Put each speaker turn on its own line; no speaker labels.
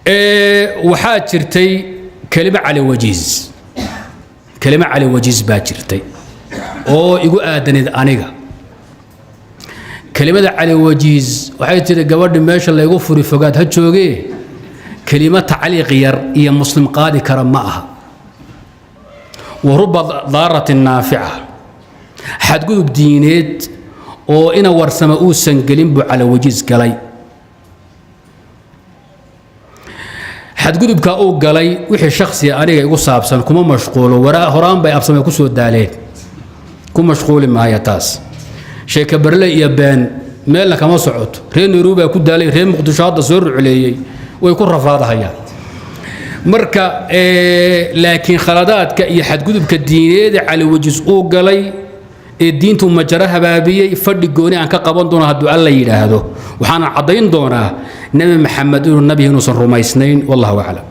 Waxaa jirtay kelimo Cali Wajiis, kelimo Cali Wajiis baa jirtay oo igu aadanayd aniga. Kelimada Cali Wajiis waxay tidhi: "Gabadhi meesha laygu furi fogaad ha joogee." Kelimo tacliiq yar iyo Muslim qaadi kara ma aha. Wa ruba daaratin naafica. Xadgudub diineed oo ina Warsame uusan gelin buu Cali Wajiis galay. Xadgudubka uu galay, wixii shakhsiga aniga igu saabsan kuma mashquulo. Horaan bay Absame ku soo daaleen, ku mashquuli maaya taas. Sheeke barle iyo been meelna kama socoto. Reer Nairobi baa ku daalay, reer Muqdisho hadda soo rucleeyey, way ku rafaadahayaan. Marka laakiin khaladaadka iyo xadgudubka diineeda Cali Wajiis uu galay ee diintu majaro habaabiyey, fadhi gooni aan ka qaban doono hadduu Alla yidhaahdo. Waxaana caddayn doonaa Nebi Maxamed inuu nabi inuusan rumaysnayn. Wallahu aclam.